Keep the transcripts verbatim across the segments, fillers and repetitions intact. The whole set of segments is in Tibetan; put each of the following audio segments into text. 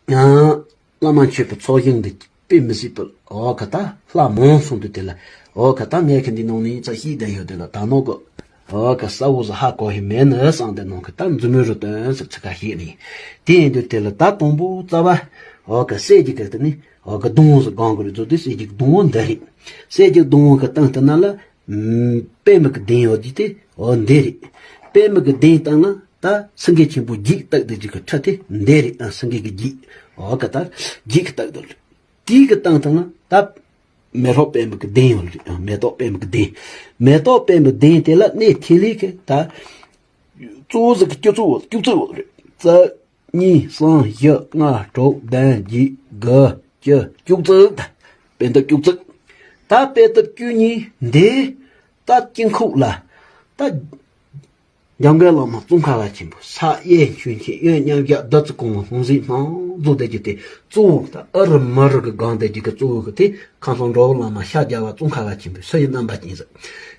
ཡང་བླ་མ་མཆོད་པའི་ཚོགས་ཞིང་འདི་དཔེ་མི་སྲིད་པར་འོ་ག་ད་ལྷ་མང་སོང་དུས་དེ་ལ་འོ་ག་ད་ངས་ཁ་འདི་ནང་ནས་ཙ་ཤིག་བསྡད་ཡོད་དེ་ལ་ད་ནོ་གི་འོ་ག་ས་འོ་ཟ་ཧ་གོ་ཧི་མེད་ནི་བསམ་དེ་ནང་གི་ད་མཛུབ་མོའི་རུ་སྟོན་ཟེར་ཚིག་ཁ་ཤེས་ནི། དེ་ཡིན་དུས་དེ་ལ་ད་དང་པོ་རྩ་བ་འོ་ག་གསེར་གྱི་གི་དེ་ནི་འོ་ག་སྡོང་བོ་ཟེར་གང་གི་རེད་ཚོ་དེ་གསེར་གྱི་སྡོང་བོ་འདི་རེད། གསེར་གྱི་སྡོང་བོ་གི་སྟེང་དེ་ན་ལ། ཨུམ། པདྨ་གི་གདན་ཡོད་ཀྱི་དེ་འོ་འདི་རེད། པདྨ་གི་གདན་སྟེང་ན་ད་སེང་གེ་ཆེན་པོ་བརྒྱད་བཏེགས་དེ་ཅིག་གི་ཁྲི་དེ་འདི་རེད། ཨ་སེང་གེ་གི་བརྒྱད་འོ་ག་ད་བརྒྱད་ཀྱི་བཏེགས་དེ་རེད། དེའི་གི་སྟེང་དེ་ན་ད་མེ་ཏོག་པདྨ་གི་གདན་ཡོད་རེད། ཨ་མེ་ཏོག་པདྨ་གི་གདན། མེ་ཏོག་པདྨ་གི་གདན་དེ་ལ་གནས་ཐིག་ལེ་གི་ད་གཙོ་བོ་ཟིག་གི་སྐུ་གཙོ་བོ་སྐུ་གཙོ་བོ་རེད། རྩ་གཉིས་གསུམ་བཞི་ལྔ་དྲུག་བདུན་བརྒྱད་དགུ་བཅུ་བཅུ་གཅིག་ད་དཔེ་འདི་བཅུ་གཅིག་ད་དཔེ་འདི་བཅུ་གཉིས་འདི་ད་དཀྱིལ་འཁོར་ལ་ད་འཇམ་མགོན་བླ་མ་ཙོང་ཁ་པ་ཆེན་པོ་ས་གཡས་མཆོད་ཆེན་གཡོན་མཉམ་བཞག་བདུད་རྩི་གང་བ་ལྷུང་བཟེད་སྣང་རྫོགས་བསྡད་རྒྱུ་དེ་གཙོ་བོ་ད་ཨ་རུ་མ་རུ་གི་སྒང་བསྡད་རྒྱུ་གི་གཙོ་བོ་གི་དེ་ཁམས་གསུམ་འགྲོ་བའི་བླ་མ་ཤཱཀྱ་བ་ཙོང་ཁ་པ་ཆེན་པོའི་སུ་ཡི་རྣམ་པ་ཅན་ཟེར།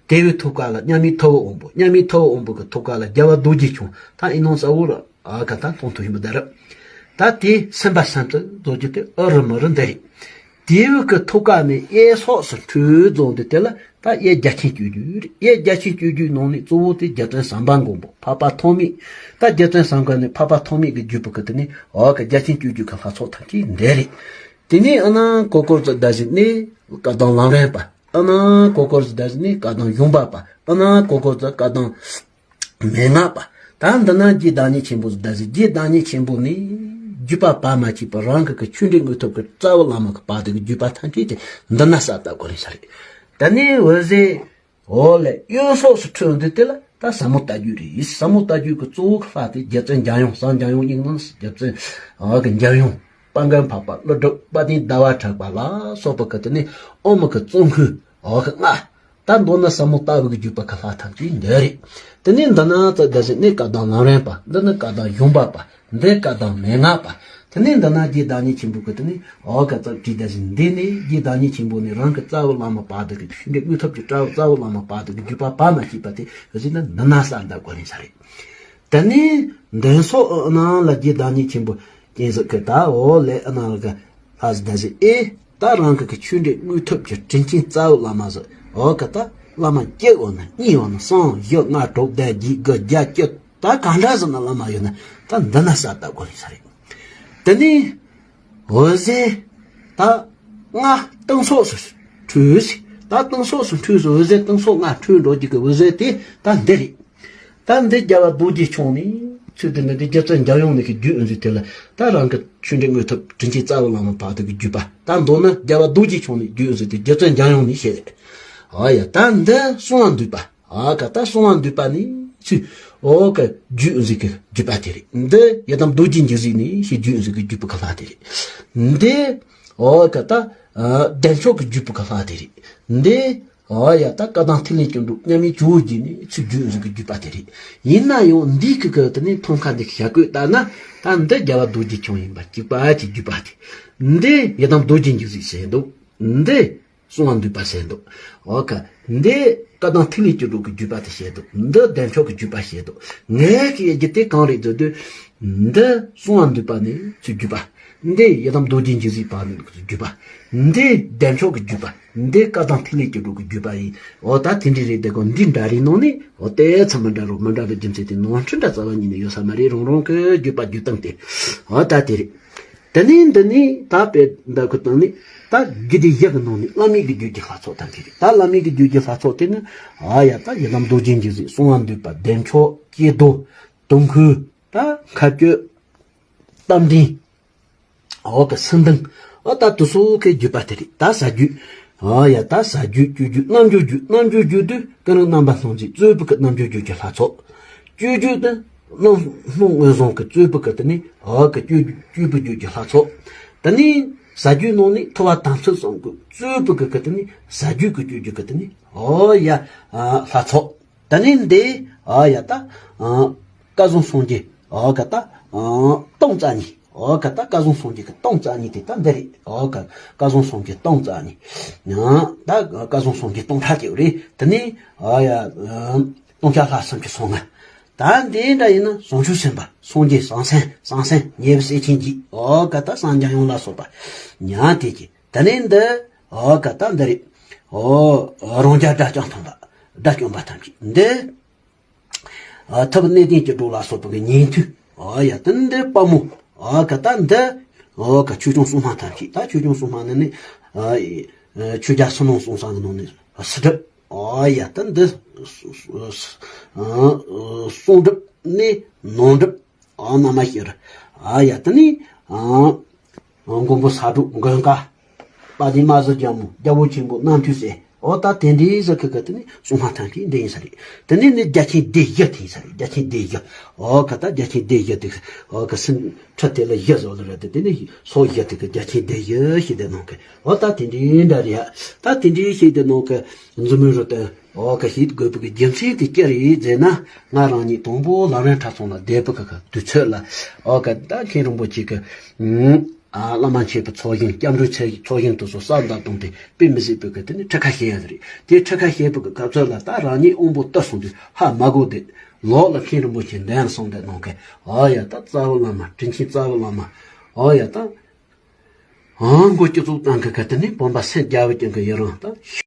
དེ་བའི་ཐུགས་ཀ་ལ་མཉམ་མེད་ཐུབ་པའི་དབང་པོ་མཉམ་མེད་ཐུབ་པའི་དབང་པོ་གི་ཐུགས་ཀ་ལ་རྒྱལ་བ་རྡོ་རྗེ་འཆང་ད་ཨི་ནང་ས་འོ་ར། ཨ་ག་ད་མཐོང་ཐུབ་ཡིན་པ་ད་ར། ད་དེ་སེམས་པ་སེམས་ཙམ་རྫོགས་རྒྱུ་དེ་ཨ་རུ་མ་རུ་འདི་རེད། དེའི་གི་ཐུགས་ཀ་ནས་གཡས་ཕྱོགས་སུ་འཕྲོས་རྫོགས་འདི་དེ་ལ་ད་གཡས་རྒྱ་ཆེན་སྤྱོད་རྒྱུ་རེད། གཡས་རྒྱ་ཆེན་སྤྱོད་རྒྱུའི་ནང་ནས་གཙོ་བོ་དེ་རྗེ་བཙུན་བྱམས་པ་མགོན་པོ་འཕགས་པ་ཐོགས་མེད། ད་རྗེ་བཙུན་བྱམས་པ་ནས་འཕགས་པ་ཐོགས་མེད་ཀྱི་བརྒྱུད་པ་གི་དེ་ནས་འོ་ག་རྒྱ་ཆེན་སྤྱོད་རྒྱུ་གི་ལྷ་ཚོགས་ཐམས་ཅད་འདི་རེད། དེ་ནས་ཨ་ནང་ཀོ་ཀོར་ཙི་ད་གཟིགས་ནས་བཀའ་གདམས་ལམ་རིམ་པ། ཨ་ནང་ཀོ་ཀོར་ཙི་ད་གཟིགས་ནས་བཀའ་གདམས་གཞུང་པ་པ། ཨ་ནང་ཀོ་ཀོར་ཙི་བཀའ་གདམས་མན་ངག་པ། ད་འདི་ན་རྗེ་བདག་ཉིད་ཆེན་པོ་ཟེར་ད་ཟེར། རྗེ་བདག་ཉིད་ཆེན་པོ་ནི་བརྒྱུད་པ་བར་མ་ཆད་པར་རང་གི་གི་ཆོས་འབྲེལ་དངོས་ཐོབ་ཀྱི་རྩ་བའི་བླ་མ་གི་བར་དུ་གི་བརྒྱུད་པ་ཐམས་ཅད་ཀྱི་འདི་ན་གསལ་བཏབ་དགོས་རེད་ས་རེད། ད་ནི་འོད་ཟེར་འོ་ལས་གཡོན་ཕྱོགས་སུ་འཕྲོས་འདི་དེ་ལ་ད་ཟབ་མོ་ལྟ་བརྒྱུད་རེད། ཟབ་མོ་ལྟ་བརྒྱུད་ཀྱི་གཙོ་བོ་གི་ལྷ་དེ་རྗེ་བཙུན་འཇམ་དབྱངས། སངས་འཇམ་དབྱངས་སྙིང་ནང་རྗེ་བཙུན་འོ་གི་འཇམ་དབྱངས། དཔལ་མགོན་འཕགས་པ་ཀླུ་སྒྲུབ་དཔལ་ལྡན་ཟླ་བ་གྲགས་པ་ལ་སོགས་པ་གི་དེ་ནི་ཨོཾ་གི་གཙོ་འཁོར་འོ་གི་ལྔ། ད་མདོར་ན་ཟབ་མོ་ལྟ་བུ་གི་བརྒྱུད་པ་གི་ལྷ་ཐམས་ཅད་འདི་རེད། དེ་ནས་འདི་ན་ཙི་ད་ཟེར་ནི་བཀའ་གདམས་ལམ་རིམ་པ། འདི་ནི་བཀའ་གདམས་གཞུང་པ་པ། འདི་བཀའ་གདམས་མན་ངག་པ། དེ་ནས་འདི་ན་རྗེ་བདག་ཉིད་ཆེན་པོ་གི་དེ་ནི་འོ་ག་ཙི་བྲིས་ད་ཟེར། འདི་ནི་རྗེ་བདག་ཉིད་ཆེན་པོ་ནི་རང་གི་རྩ་བའི་བླ་མ་བར་དུ་གི་ཆོས་འབྲེལ་དངོས་ཐོབ་ཀྱི་རྩ་བའི་རྩ་བའི་བླ་མ་བར་དུ་གི་བརྒྱུད་པ་བར་མ་ཆད་པ་དེ་གཟིགས་ན་འདི་ན་གསལ་བཏབ་དགོས་རེད་ས་རེད། དེ་ནས་མདུན་སོགས་ནང་ལ་རྗེ་བདག་ཉིད་ཆེན་པོ་སྤྱན་གཟིགས་ཀྱི་ད་འོ་ལས་ཨ་ནང་གི་ལྷ་ཟེར་ད་ཟེར་ཨེ། ད་རང་གི་གི་ཆོས་འབྲེལ་དངོས་ཐོབ་ཀྱི་དྲིན་ཅན་རྩ་བའི་བླ་མ་ཟེར་འོ་ག་ད་བླ་མ་གཅིག་འོ་ན་གཉིས་འོ་ན་གསུམ་བཞི་ལྔ་དྲུག་བདུན་བརྒྱད་དགུ་བརྒྱད་བཅུ་ད་གང་འདྲ་ཟེར་ན་བླ་མ་ཡོད་ན་ད་འདི་ན་གསལ་བཏབ་དགོས་རེད་ས་རེད། དེ་ནས་འོད་ཟེར་ད་ལྔ་སྟེང་ཕྱོགས་སུ་འཕྲོས་ཟེར། ད་སྟེང་ཕྱོགས་སུ་འཕྲོས་སུ་འོད་ཟེར་སྟེང་ཕྱོགས་ལྔ་འཕྲོས་འགྲོ་རྒྱུ་གི་འོད་ཟེར་དེ་ད་འདི་རེད། ད་འདི་རྒྱལ་བ་རྡོ་རྗེ་འཆང་ནས་ཚུལ་དེ་འདི་འདི་རྗེ་བཙུན་འཇམ་དབྱངས་ནས་ཀྱི་རྒྱུད་འོད་ཟེར་དེ་ལ་ད་རང་གི་ཆོས་འབྲེལ་དངོས་ཐོབ་དྲིན་ཅན་རྩ་བའི་བླ་མ་བར་དུ་གི་བརྒྱུད་པ། ད་མདོར་ན་རྒྱལ་བ་རྡོ་རྗེ་འཆང་ནས་རྒྱུད་འོད་ཟེར་དེ་རྗེ་བཙུན་འཇམ་དབྱངས་ནས་བཤད། ཨ་ཡ་ད་འདི་གསང་བ་འདུས་པ། ཨ་ག་ད་གསང་བ་འདུས་པ་ནས་ཚུལ་ཨོ་ག་རྒྱུད་འོད་ཟེར་གི་བརྒྱུད་པ་དེ་རེད། འདི་ཡི་དམ་རྡོ་རྗེ་འཇིགས་བྱེད་ནས་ཞེས་རྒྱུད་འོད་ཟེར་གི་བརྒྱུད་པ་གི་ལྷ་དེ་རེད། འདི་ཨོ་ག་ད་བདེ་མཆོག་གི་བརྒྱུད་པ་གི་ལྷ་དེ་རེད། འདི་ཨོ་ཡ་ད་བཀའ་གདམས་ཐིག་ལེ་སྐྱིལ་ཀྲུང་མཉམ་མེད་ཇོ་བོ་རྗེ་ནས་ཚུར་རྒྱུད་འཛིན་གྱི་བརྒྱུད་པ་དེ་རེད། ཡིན་ན་ཡང་འདི་གི་གི་དེ་ནས་མཐོང་ཁ་འདི་གི་ཞྭ་གོས་བཏགས་ན་ད་འདི་རྒྱལ་བ་རྡོ་རྗེ་འཆང་ཡིན་པ་གཅིག་པ་གི་བརྒྱུད་པ་དེ། འདི་ཡི་དམ་རྡོ་རྗེ་འཇིགས་བྱེད་ཟེར་འདུག་འདི་གསང་བ་འདུས་པ་ཟེར་འདུག་འོ་ཁ། འདི་བཀའ་གདམས་ཐིག་ལེ་སྐྱིལ་ཀྲུང་གི་བརྒྱུད་པ་དེ་བཤད་འདུག་འདི་བདེ་མཆོག་གི་བརྒྱུད་པ་བཤད་འདུག་ངས་གི་ཡ་གི་དེ་གང་རེད་ཟེར་དུས། འདི་གསང་བ་འདུས་པ་ནས་ཚུར་བརྒྱུད་པ། འདི་ཡི་དམ་རྡོ་རྗེ་འཇིགས་བྱེད་པ་ནས་ཚུར་བརྒྱུད་པ། འདི་བདེ་མཆོག་གི་བརྒྱུད་པ། འདི་བཀའ་གདམས་ཐིག་ལེ་སྐྱིལ་ཀྲུང་གི་བརྒྱུད་པ་ཡིན། འོ་ད་དེ་འདྲ་རེད། དེ་གོ་འདི་འདྲ་རེད་ནང་ནས་འོ་དེ་ཚང་མ་འདྲ་རོ་མི་འདྲ་རོ་རྒྱུ་མཚན་དེ་ནོར་འཁྲུལ་འདྲ་རྩ་བ་ཉིད་ནས་ཡོད་ས་མ་རེད། རང་རང་གི་བརྒྱུད་པ་བརྒྱུད་སྟངས་དེ། འོ་ད་དེ་རེད། དེ་ནས་འདི་ནས་ད་དཔེ་འདི་ཁུ་བཏང་ནས་ད་རྒྱུད་སྡེ་བཞི་གི་ནང་ནས་བླ་མེད་ཀྱི་རྒྱུད་ཀྱི་ལྷ་ཚོགས་ད་དེ་རེད། ད་བླ་མེད་ཀྱི་རྒྱུད་ཀྱི་ལྷ་ཚོགས་དེ་ནི་ཨ་ཡ་ད་ཡི་དམ་རྡོ་རྗེ་འཇིགས་བྱེད། གསང་བ་འདུས་པ། བདེ་མཆོག་སྐྱེ་རྡོར། དུང་འཁོར། ད་མཁའ་སྤྱོད། རྟ་མགྲིན། འོ་ག་སེང་ལྡེང་། འོ་ད་དུ་སོ་ཁའི་བརྒྱུད་པ་དེ་རེད། ད་ཟ་རྒྱུད། འོ་ཡ་ད་ཟ་རྒྱུད་སྤྱོད་རྒྱུད་རྣལ་འབྱོར་རྒྱུད། རྣལ་འབྱོར་རྒྱུད་དུ་ཀུན་རིག་རྣམ་པར་སྣང་མཛད་གཙོས་པའི་གི་རྣལ་འབྱོར་རྒྱུད་ཀྱི་ལྷ་ཚོགས། སྤྱོད་རྒྱུད་དུ་རྣམ་སྣང་མངོན་བྱང་གི་གཙོས་པའི་གི་དེ་ནི་འོ་ག་སྤྱོད་སྤྱོད་པའི་རྒྱུད་ཀྱི་ལྷ་ཚོགས། དེ་ནི་ཟ་རྒྱུད་ནང་ནི་ཐུབ་པ་དམ་ཚིག་གསུམ་གི་གཙོས་པའི་གི་གི་དེ་ནི་ཟ་རྒྱུད་ཀྱི་སྤྱོད་རྒྱུད་ཀྱི་དེ་ནི་འོ་ཡ་ལྷ་ཚོགས། ད་ནི་འདི་ཨ་ཡ་ད་ཨ་བསྐལ་བཟང་སངས་རྒྱས་ཨ་ག་ད་ཨ་སྟོང་རྩ་གཉིས། ཨ་ག་ད་བསྐལ་བཟང་སངས་རྒྱས་ཀྱི་སྟོང་རྩ་གཉིས་དེ་ད་འདི་རེད། ཨ་ག་བསྐལ་བཟང་སངས་རྒྱས་སྟོང་རྩ་གཉིས། ཨ་ད་བསྐལ་བཟང་སངས་རྒྱས་སྟོང་ཕྲག་གཅིག་རེད། དེ་ནི་ཨ་ཡ་ཨ་སྟོང་ཕྲག་ལྷག་སུམ་ཅུ་སོ་ལྔ། ད་འདི་འདྲ་ཡིན་ན་བྱང་ཆུབ་སེམས་དཔའ་སངས་རྒྱས་བྱང་སེམས་བྱང་སེམས་ཉེ་བའི་སྲས་ཆེན་བརྒྱད། ཨོ་ཀ་ད་སངས་རྒྱས་ཡོངས་ལ་སོགས་པ་མྱང་དེ་གི། དེ་ནས་འདི་ཨོ་ཀ་ད་འདི་རེད། ཨོ་རང་རྒྱལ་དགྲ་བཅོམ་ཐམས་ཅད། དགྲ་བཅོམ་པ་ཐམས་ཅད་འདི། ཨ་ཐུབ་པ་གནས་བརྟན་གྱི་གྲོགས་ལ་སོགས་པ་གི་ཉན་ཐོས། ཨོ་ཡ་དེ་འདི་དཔའ་མོ། ཨོ་ཀ་ད་འདི་ཨོ་ཀ་ཆོས་སྐྱོང་སྲུང་མ་ཐམས་ཅད། ད་ཆོས་སྐྱོང་སྲུང་མ་ནི་ནི་ཨ་ཆོས་རྒྱལ་ཕྱི་ནང་གསང་གསུམ་གི་ནང་ནས་སྲི་སྒྲུབ། ཨོ་ཡ་ད་འདི་གསང་སྒྲུབ་ནས་ནང་སྒྲུབ། ཨོ་ན་མ་ཤེས་ར། ཨ་ཡ་ད་ནི་ཨ། མགོན་པོ་ས་དྲུག་མགོན་དཀར། དཔལ་ལྡན་མ་གཟུགས་རྒྱལ་མོ། རྒྱལ་པོ་ཆེན་པོ་རྣམ་ཐོས་སྲས། ཨོ་ད་དེ་འདྲའི་ཟེར་ཁ་ཁ་དེ་ནི་སྲུང་མ་ཐམས་ཅད་འདི་ཡིན་ས་རེད། དེ་ནི་ནི་རྒྱ་ཆེན་སྡེ་བཞི་དེ་ཡིན་ས་རེད། རྒྱ་ཆེན་སྡེ་བཞི། ཨོ་ཁ་ད་རྒྱ་ཆེན་སྡེ་བཞི་དེ། ཨོ་ཁ་སྲིན་ཁྲི་དེ་ལ་བཞི་བཟོ་ལ་རེད་དེ། དེ་ནི་སོ་བཞི་དེ་གི་རྒྱ་ཆེན་སྡེ་བཞི་ཞེས་དེ་ནང་གི། ཨོ་ད་དེ་འདྲའི་འདྲ་རེད། ད་དེ་འདྲའི་ཞེས་དེ་ནང་གི་མཛུབ་མོའི་རུ་དེ། ཨོ་ཁ་ཞིག་དགོས་པའི་རྒྱུ་མཚན་དེ་ཅི་རེད་ཟེར་ན། ང་རང་ཉིད་དང་པོ་ལམ་རིམ་ཁྲ་ཚང་ལ་བསྡད་པའི་ཁ་ཁ་དུས་ཚོད་ལ། ཨོ་ཁ་ད་མཁན་རིན་པོ་ཆེ་གི། ཨ་བླ་མ་མཆོད་པའི་ཚོགས་ཞིང་སྐྱབས་འགྲོའི་ཚེ་ཚོགས་ཞིང་དུ་སོ་ས་མདའ་བཏང་སྟེ་དཔེ་མི་སྲིད་པའི་གི་དེ་ནི་ཁྲི་ཁ་བཤད་ཡ་རེད། དེ་ཁྲི་ཁ་བཤད་པའི་གི་སྐབས་ཚོད་ལ་ད་རང་ཉིད་དབང་པོ་ལྟ་སོང་དུས་ཧ་མ་གོ་དེ། ལོག་ལ་མཁན་རིན་པོ་ཆེ་འདན་སོང་དེ་གནང་གི། ཨོ་ཡ་ད་རྩ་བའི་བླ་མ་དྲིན་ཆེན་རྩ་བའི་བླ་མ། ཨོ་ཡ་ད། ཨང་མགོ་སྤྱི་གཙུག་བཏང་གི་གི་དེ་ནི་བོན་པ་སེམས་རྒྱ་བོད་ཀྱི་གི་ཡི་རང་ད།